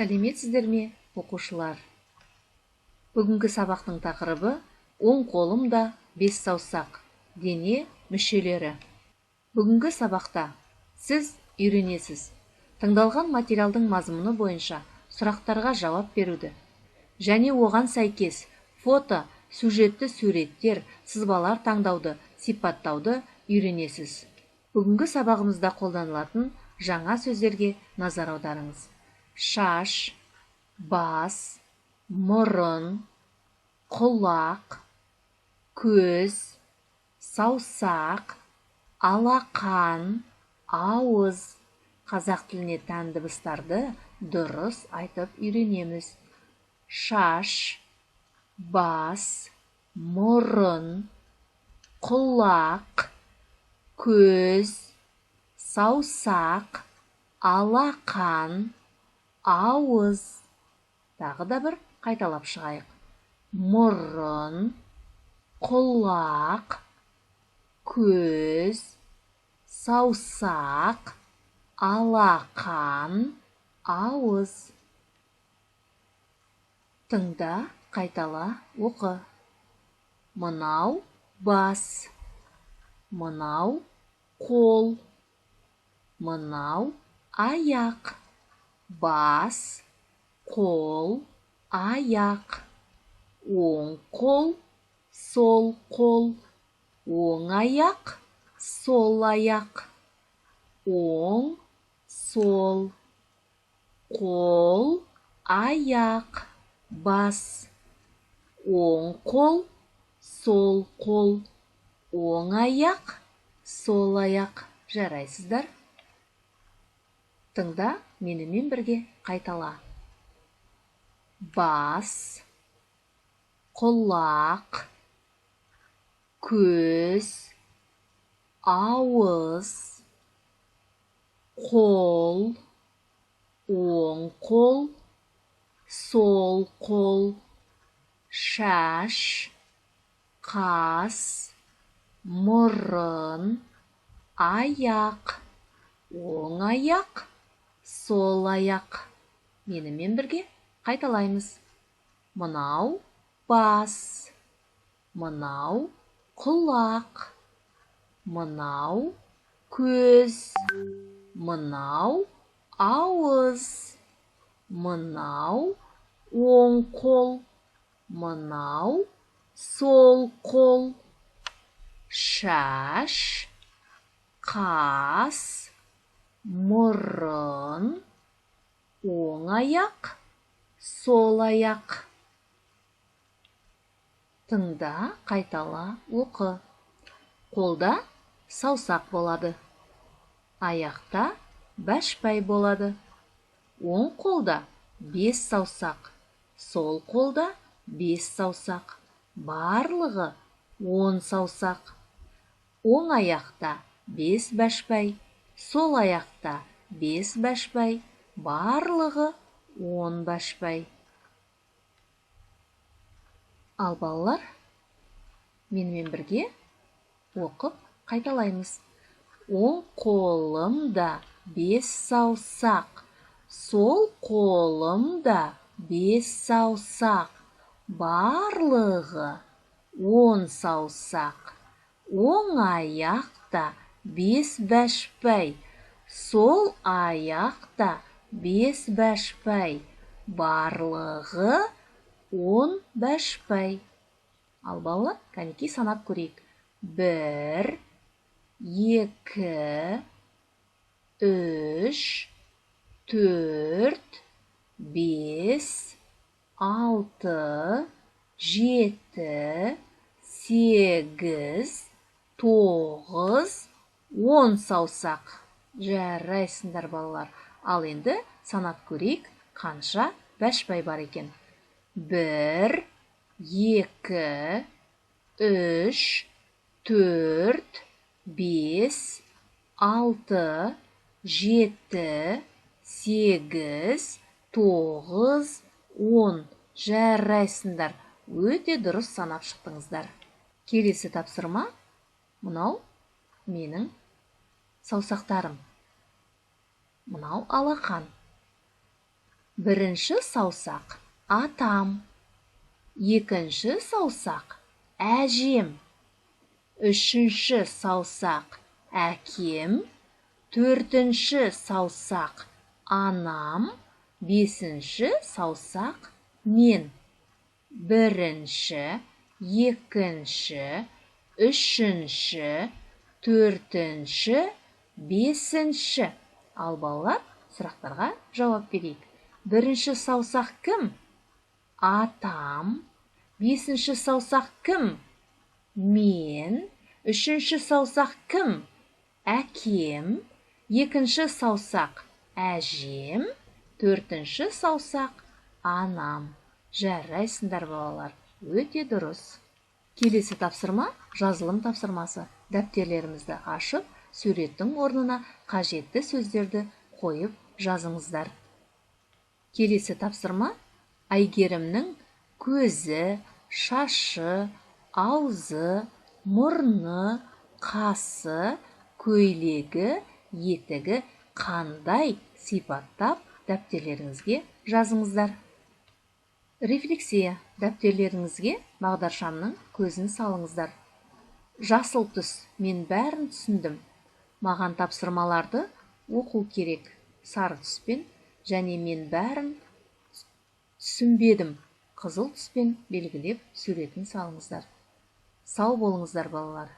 Сәлеметсіздер ме, оқушылар? Бүгінгі сабақтың тақырыбы: оң қолымда бес саусақ, дене мүшелері. Бүгінгі сабақта сіз үйренесіз: тыңдалған материалдың мазмұны бойынша сұрақтарға жауап беруді және оған сәйкес фото сюжетті суреттер, сызбалар таңдауды, сипаттауды үйренесіз. Бүгінгі сабағымызда қолданылатын жаңа сөздерге назар аударыңыз. Шаш, бас, мұрын, құлақ, көз, саусақ, алақан, ауыз. Қазақ тіліне тән дыбыстарды дұрыс айтып үйренеміз. Шаш, бас, мұрын, құлақ, көз, саусақ, алақан, ауыз. Тағы да бір қайталап шығайық. Мұрын, құлақ, көз, саусақ, алақан, ауыз. Тыңда, қайтала, оқы. Мынау бас, мынау қол, мынау аяқ. Бас, қол, аяқ. Оң қол, сол қол. Оң аяқ, сол аяқ. Оң, сол. Қол, аяқ, бас. Оң қол, сол қол. Оң аяқ, сол аяқ. Жарайсыздар. Тыңда, менімен бірге қайтала. Бас, құлақ, көз, ауыз, қол, оң қол, сол қол, шаш, қас, мұрын, аяқ, оң аяқ, сол аяқ. Менімен бірге қайталаймыз. Мынау бас, мынау құлақ, мынау көз, мынау ауыз, мынау оң қол, мынау сол қол, шаш, қас, мұрын, оң аяқ, сол аяқ. Тыңда, қайтала, оқы. Қолда саусақ болады. Аяқта бәшбай болады. Оң қолда бес саусақ, сол қолда бес саусақ. Барлығы 10 саусақ. Оң аяқта бес бәшбай, сол аяқта бес бәшбай, барлығы 10 бәшбай. Ал балалар, менімен бірге оқып қайталаймыз. Оң қолымда бес саусақ, сол қолымда бес саусақ, барлығы 10 саусақ. Оң аяқта бес бәшбай, сол аяқта бес бәшбай, барлығы 10 бәшбай. Ал балалар, кәнекей санап көрейік. 1, 2, 3, 4, 5, 6, 7, 8, 9, 10 саусақ. Жарайсыңдар, балалар. Ал енді санап көрейік, қанша бәшбай бар екен. 1, 2, 3, 4, 5, 6, 7, 8, 9, 10. Жарайсыңдар. Өте дұрыс санап шықтыңыздар. Келесі тапсырма. Мынау менің саусақтарым. Мынау алақан. Бірінші саусақ – атам, екінші саусақ – әжем, үшінші саусақ – әкем, төртінші саусақ – анам, бесінші саусақ – мен. Бірінші, екінші, үшінші, төртінші, бесінші. Ал, балалар, сұрақтарға жауап берейік. Бірінші саусақ кім? Атам. Бесінші саусақ кім? Мен. Үшінші саусақ кім? Әкем. Екінші саусақ – әжем, төртінші саусақ – анам. Жарайсыңдар, балалар, өте дұрыс. Келесі тапсырма – жазылым тапсырмасы. Дәптерлерімізді ашып, суреттің орнына қажетті сөздерді қойып жазыңыздар. Келесі тапсырма: Әйгерімнің көзі, шашы, аузы, мұрны, қасы, көйлегі, етігі қандай? Сипаттап, дәптерлеріңізге жазыңыздар. Рефлексия. Дәптерлеріңізге бағдаршамның көзін салыңыздар. Жасыл түс: мен бәрін түсіндім, маған тапсырмаларды оқу керек, сары түспен, және мен бәрін түсінбедім, қызыл түспен белгілеп, суретін салыңыздар. Сау болыңыздар, балалар!